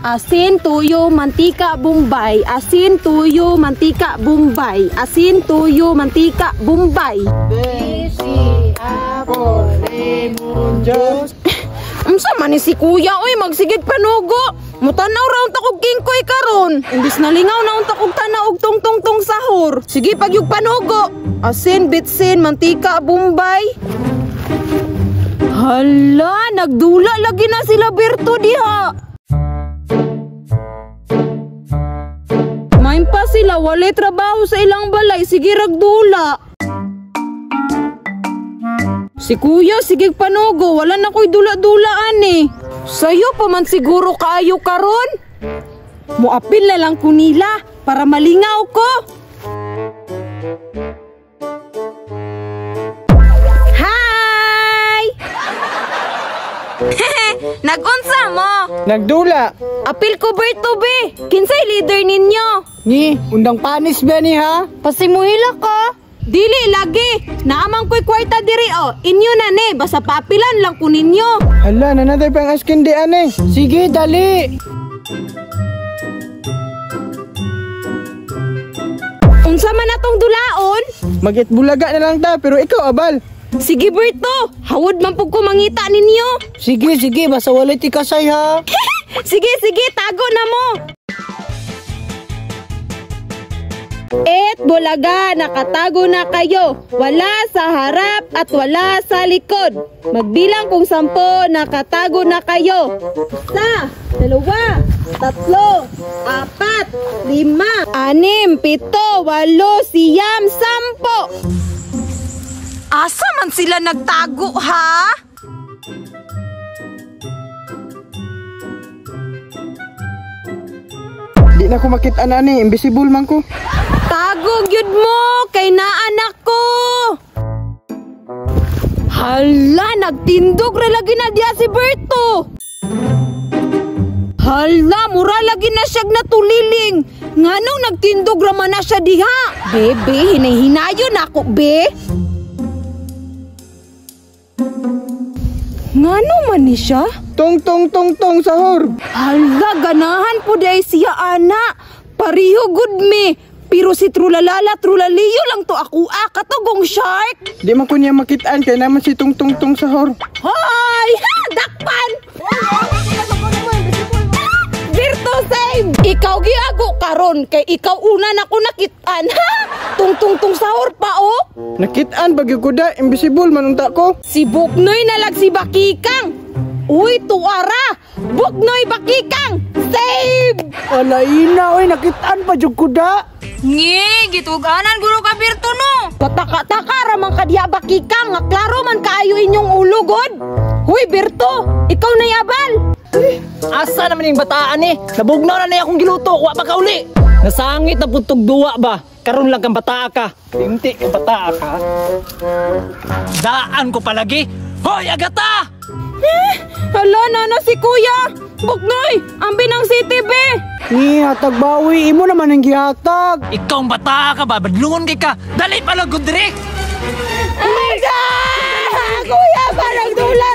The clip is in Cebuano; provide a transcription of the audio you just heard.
Asin, tuyo, mantika, Bombay. Asin, tuyo, mantika, Bombay. Asin, tuyo, mantika, Bombay. Unsa man ni si kuya oy, magsigig panugo. Mutanaw ra unta kog kingkoy karon. Imbis nalingaw na unta kog tanaw og tungtungtong sahur. Sige pagyug panugo. Asin, bitsin, mantika, Bombay. Hala, nagdula lagi na sila Berto diha. Main pa sila, walay trabaho sa ilang balay, sige ragdula. Si kuya, sige panugo, wala na ko'y dula-dulaan eh. Sayo pa man siguro kaayo karon. Muapil na lang ko nila para malingaw ko. Hi! Nagunsa mo? Nagdula. Apil ko Berto be. Kinsay leader ninyo? Ni, undang panis ba ni ha? Pasimuhila ka. Dili lagi. Naamang ko'y kwarta diri o. Inyo na ni, basta papilan lang ko ninyo. Hala, nanatay pang askin di ane. Sige, dali. Unsa man atong dulaon? Magitbulaga na lang ta, pero ikaw abal. Sige Berto, hawod man pug ko mangita ninyo. Sige, sige, basta walay tikasay ha. Sige, sige, tago na mo. Et bulaga, nakatago na kayo. Wala sa harap at wala sa likod. Magbilang kung 10, nakatago na kayo. 1, 2, 3, 4, 5, 6, 7, 8, 9, 10. Asa man sila nagtago, ha? Di na ko makita na ni, invisible man ko. Tago gyud mo kay naanak ko. Hala, nagtindog ra lagi na diya si Berto. Hala, mura lagi na siyag natuliling. Nganong nagtindog ra man na siya diha? Bebe, hinay-hinayon ako, be. Ngano man ni siya? Tong tong tong tong sahur. Hala, ganahan po di siya ana. Pariho gud me. Pero si Trulalala, Trulaliyo lang to ako ah, katugong shark. Di man ko niya makitaan kay naman si tong tong tong sahur. Hoy! Ha, dakpan! Berto same! Ikaw giago karon kay ikaw una na ko nakitaan ha. Tung tung tung sahur pa oh. Nakitaan bagyo ko da, invisible man unta ko. Si Buknoy nalag si Bakikang. Uy, tuara! Buknoy Bakikang! Save! Alay na, oy, nakitaan pa jud ko da. Ngi, gituganan guro ka Berto no. Pataka-taka ra man ka diha Bakikang, nga klaro man kaayo inyong ulo god. Huy Berto, ikaw na yabal. Asa naman yung bataan eh? Nabugnaw na niya akong giluto, wa pa kauli. Nasangit na putog duwa ba? Karon lang kang bataa ka. Tinti kang bataa ka. Daan ko palagi. Hoy, Agata! Eh, hala nana si kuya. Buknoy, ambi ng city be. Ni hatag bawi, imo naman ang gihatag. Ikaw ang bataa ka ba? Badlungon kay ka. Dali pala gud diri. Aga! Kuya, parang dula